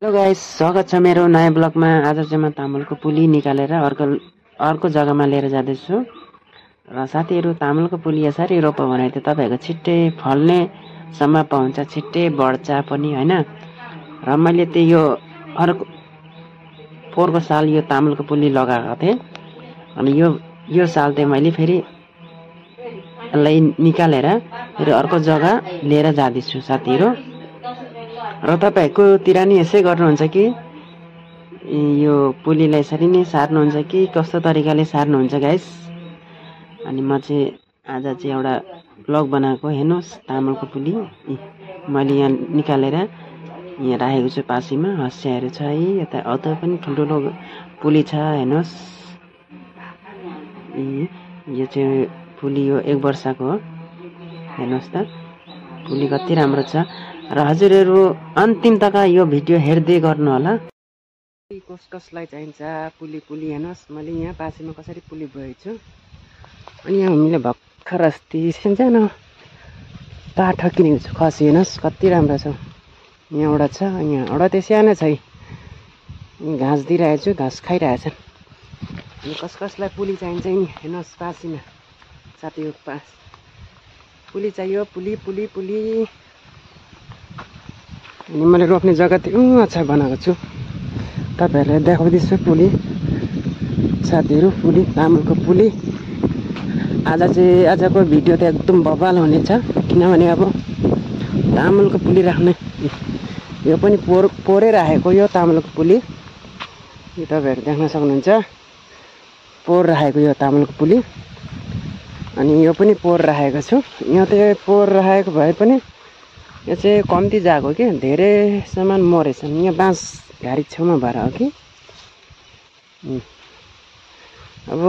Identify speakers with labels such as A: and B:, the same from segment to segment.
A: Hello guys, स्वागत छ मेरो नयाँ ब्लगमा। आज चाहिँ म तामुलको पुली निकालेर अर्को जग्गामा लिएर जाँदैछु। र साथीहरू, तामुलको पुली यसरी रोप्यो भने त तपाईँहरूको छिट्टै फल्ने सम्म पाउँछ, छिट्टै बढ्छ पनि हैन। र मैले त यो अर्को पोहोरको साल यो तामुलको पुली लगाएको थिएँ। अनि यो साल चाहिँ मैले फेरि यसलाई निकालेर फेरि अर्को जग्गा लिएर जाँदैछु साथीहरू। र तपाईँहरूकोतिर नि यसै गर्नुहुन्छ कि यो पुलीलाई यसरी नै सार्नुहुन्छ कि कस्तो तरिकाले सार्नुहुन्छ गाइस? अनि म चाहिँ आज चाहिँ एउटा ब्लग बनाएको, हेर्नुहोस् तामुलको पुली मैले यहाँ निकालेर यहाँ राखेको छु पासीमा। हँसियाहरू छ है, यता अझ पनि ठुल्ठुलो पुली छ, हेर्नुहोस्। यो चाहिँ पुली यो 1 वर्षको हो, हेर्नुहोस् त पुली कति राम्रो छ। र हजुरहरू अन्तिम तक यो भिडियो हेर्दै गर्नु होला। कसलाई चाहिन्छ पुली हेर्नुहोस्, मैले यहाँ पासीमा कसरी पुली बोकेको छु। अनि यहाँ हामीले भर्खर अस्ति सानो पाठा किनेको छु, खसी, हेर्नुहोस् कति राम्रो छ। यहाँ एउटा छ, यहाँ एउटा त्यो सानो छ, घाँस दिइरहेको छु, घाँस खाइरहेछन्। अनि कसलाई पुली चाहिन्छ नि हेर्नुहोस्, पासीमा साथीको पास पुली चाहियो, पुली। अनि मैले रोप्ने जग्गा चाहिँ अच्छा बनाएको छु, तपाईँहरूलाई देखाउँदैछु पुली साथीहरू। पुली, तामुलको पुली। आजको भिडियो त एकदम बवाल हुनेछ, किनभने अब तामुलको पुली राख्ने यो पनि पोरै राखेको, यो तामुलको पुली यो तपाईँहरू देख्न सक्नुहुन्छ, पोहोर राखेको यो तामुलको पुली। अनि यो पनि पोहोर राखेको छु। यहाँ त पोहोर राखेको भए पनि यो चाहिँ कम्ती जाएको कि धेरै सामान मरेछन्। यहाँ बाँस घारी छेउमा भएर हो कि। अब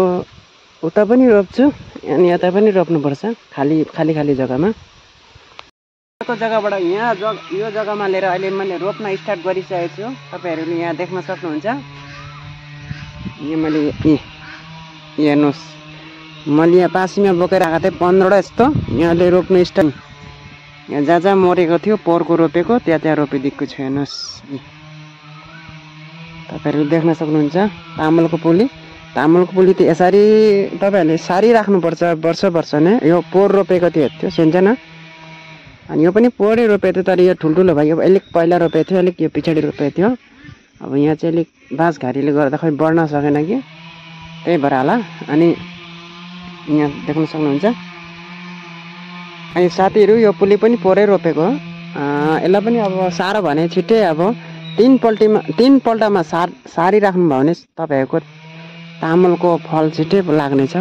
A: उता पनि रोप्छु अनि यता पनि रोप्नुपर्छ, खाली जग्गामा। अर्को जग्गाबाट यो जग्गामा लिएर अहिले मैले रोप्न स्टार्ट गरिसकेको छु, तपाईँहरूले यहाँ देख्न सक्नुहुन्छ। यहाँ मैले हेर्नुहोस्, मैले यहाँ पासीमा बोकेर आएको थिएँ 15वटा जस्तो, यहाँले रोप्नु स्टार्ट। यहाँ जहाँ मरेको थियो पोहोरको रोपेको त्यहाँ रोपिदिएको छु, हेर्नुहोस्। तपाईँहरू देख्न सक्नुहुन्छ तामुलको पुली त यसरी तपाईँहरूले सारिराख्नुपर्छ वर्ष नै। यो पोहोर रोपेको थियो सानो, अनि यो पनि पोहोरै रोपेको थियो, तर यो ठुल्ठुलो भयो। अलिक पहिला रोपेको थियो, अलिक यो पछाडि रोपेको थियो। अब यहाँ चाहिँ अलिक बाँस घारीले गर्दा खै बढ्न सकेन कि, त्यही भएर होला। अनि यहाँ देख्न सक्नुहुन्छ। अनि साथीहरू, यो पुली पनि पोहोरै रोपेको हो। यसलाई पनि अब सारो भने छिट्टै अब 3 पल्टमा सारिराख्नु भयो भने तपाईँहरूको तामुलको फल छिट्टै लाग्नेछ।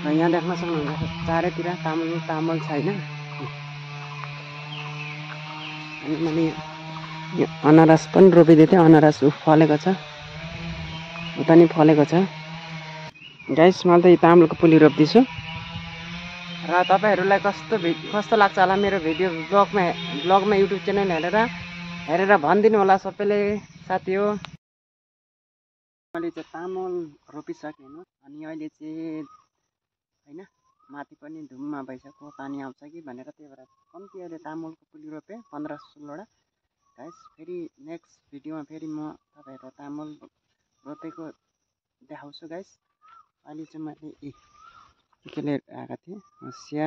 A: र यहाँ देख्न सक्नुहुन्छ चारैतिर तामुल छैन। अनि मैले यो अनारस पनि रोपिदिएको थिएँ, अनारस फलेको छ, उता नि फलेको छ। गाइस, मैले त यो तामुलको पुली रोप्दैछु। र तपाईँहरूलाई कस्तो लाग्छ होला मेरो भिडियो ब्लगमा युट्युब च्यानल हेरेर भनिदिनु होला सबैले साथी हो। मैले चाहिँ तामुल रोपिसकेँ हेर्नु। अनि अहिले चाहिँ होइन, माथि पनि धुममा भइसक्यो, पानी आउँछ कि भनेर, त्यही भएर कम्ती अहिले तामुलको पुली रोपेँ 15-16वटा। गाइस, फेरि नेक्स्ट भिडियोमा फेरि म तपाईँहरू तामुल रोपेको देखाउँछु गाइस। अहिले चाहिँ मैले के लिएर आएको थिएँ, हँसिया,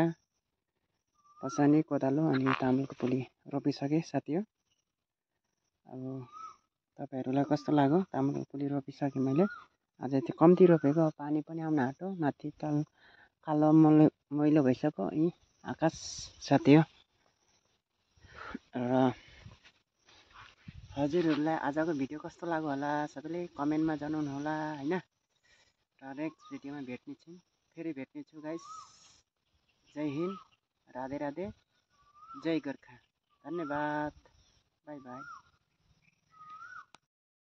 A: पसानी, कोदालो अनि तामुलको पुली रोपिसकेँ साथी हो। अब तपाईँहरूलाई कस्तो लाग्यो तामुलको पुली रोपिसकेँ मैले। अझै त्यो कम्ती रोपेको, पानी पनि आउन आँट्यो, माथि कालो मैलो भइसक्यो यी आकाश साथी हो। र हजुरहरूलाई आजको भिडियो कस्तो लाग्यो होला सबैले कमेन्टमा जनाउनु होला होइन। र नेक्स्ट भिडियोमा फेरि भेट्नेछु गाइस। जय हिन्द, राधे राधे, जय गोर्खा, धन्यवाद, बाई बाई।